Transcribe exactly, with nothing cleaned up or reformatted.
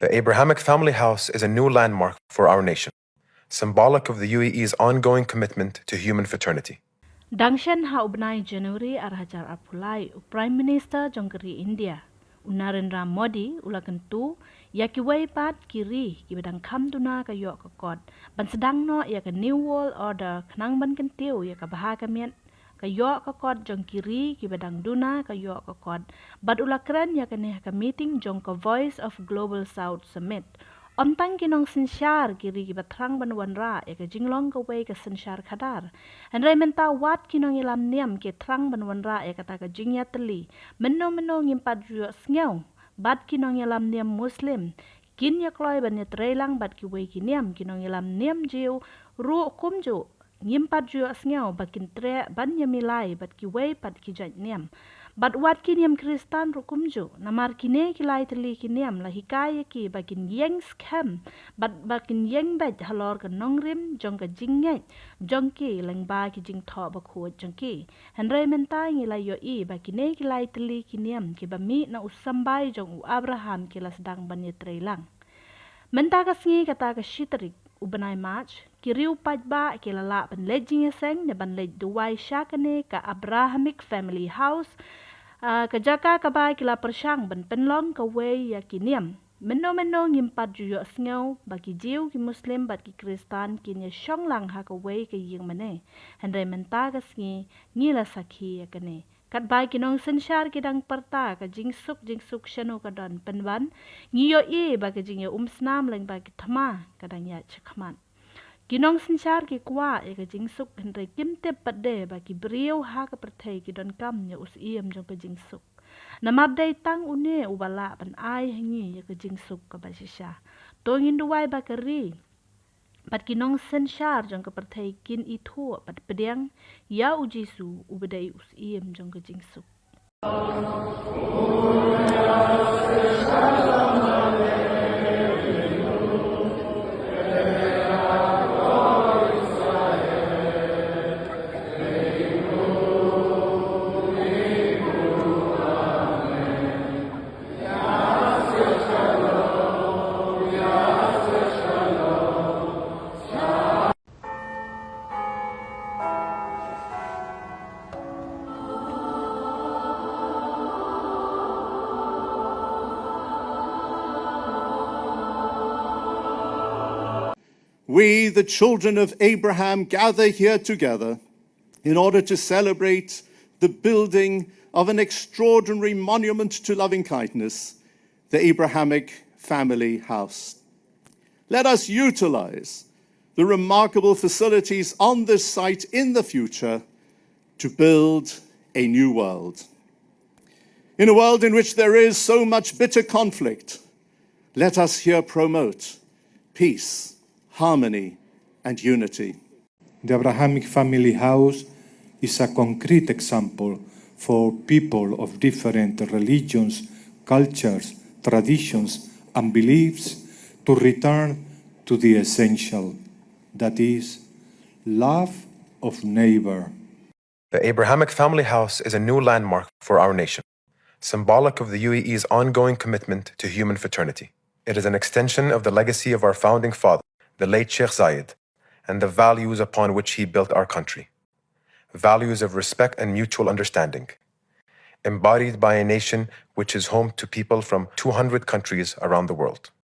The Abrahamic Family House is a new landmark for our nation, symbolic of the U A E's ongoing commitment to human fraternity. Dang shen ha u bnai January ar hajar arphew lai, u Prime Minister jong ka ri India, u Narendra Modi, u la kyntu ïa kiwei pat ki ri kiba dang kham duna ka ïoh ka kot ban sdang noh ïa ka New World Order khnang ban kyntiew ïa ka bha ka miat ka ïoh ka kot jong ki ri kiba dang duna ka ïoh ka kot. Bad u la kren ïa kane ha ka meeting jong ka Voice of Global South Summit. Ym tang ki nongsynshar ki ri kiba thrang ban wanrah ïa ka jinglong kawei ka synshar khadar, hynrei mynta wat ki nongïalam niam ki thrang ban wanrah ïa kata ka jingïatylli. Mynno mynno ngim pat ju ïohsngew bad ki nongïalam niam Muslim, kin ïa kloi ban ïatreilang bad kiwei ki niam. Ki nongïalam niam Jiw ruh kumjuh ngim pat ju ïohsngew ba kin treh ban ïamilai bad kiwei pat ki jait niam. Bad wat ki niam Khristan ruh kumjuh, namar kine ki lai tylli ki niam la hikai ïa ki ba kin ïeng skhem bad ba kin ïeng beit halor ka nongrim jong ka jingngeit jong ki lyngba ki jingthoh bakhuid jong ki. Hynrei mynta ngi la ïohi ba kine ki lai tylli ki niam kiba mih na u symbai jong u Abraham ki la sdang ban ïatreilang. Mynta ka sngi, kata ka shi tarik u bnai March, ki riew paidbah ki la lah ban leit jingïaseng ne ban leit duwai sha kane ka Abrahamic Family House, ah, ka jaka kaba ki la pyrshang ban pynlong kawei ïa ki niam. Mynno mynno ngim pat ju ïohsngew ba ki Jiw, ki Muslim bad ki Khristan kin ïashong lang ha kawei ka ïing mane. Hynrei mynta ka sngi ngi la sakhi ïa kane. Katba ki nongsynshar ki dang pyrta ka jingsuk jingsuk shano ka don, pynban ngi ïohi ba ka jingïaumsnam lyngba ki thma ka dang ïaid shakhmat. Ki nongsynshar ki kwah ïa ka jingsuk, hynrei kim tip pat de ba ki briew ha ka pyrthei ki donkam ïa u syiem jong ka jingsuk. Namar dei tang une uba lah ban ai ha ngi ïa ka jingsuk kaba shisha. To ngin duwai ba ka ri bad ki nongsynshar jong ka pyrthei kin ithuh bad pdiang ïa u Jisu uba dei u syiem jong ka jingsuk. We, the children of Abraham, gather here together in order to celebrate the building of an extraordinary monument to loving kindness, the Abrahamic Family House. Let us utilize the remarkable facilities on this site in the future to build a new world. In a world in which there is so much bitter conflict, let us here promote peace, harmony, and unity. The Abrahamic Family House is a concrete example for people of different religions, cultures, traditions, and beliefs to return to the essential, that is, love of neighbor. The Abrahamic Family House is a new landmark for our nation, symbolic of the U A E's ongoing commitment to human fraternity. It is an extension of the legacy of our founding father, the late Sheikh Zayed, and the values upon which he built our country. Values of respect and mutual understanding, embodied by a nation which is home to people from two hundred countries around the world.